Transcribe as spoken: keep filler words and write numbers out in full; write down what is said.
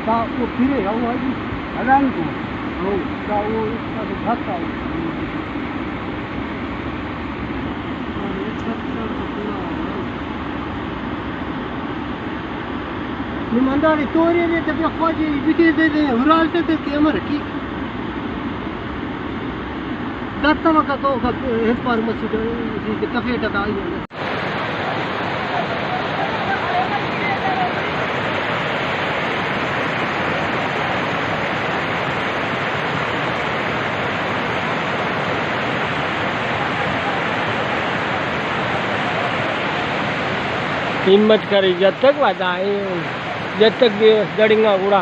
تا او پھرے، او آئی ہلان کو۔ او۔ تا او اس کا تو بھاتا ہو۔ نی منداڑے تورے دے تے بیا خواجہ ای بٹے دے دے ہرال تے تے کہ امر کی۔ دتوکا تو کا ہیت پار مسجد تے کفیٹا تا آئی۔ ہمت کرے جتک وا دا، جتک دے دڑنگا گڑا۔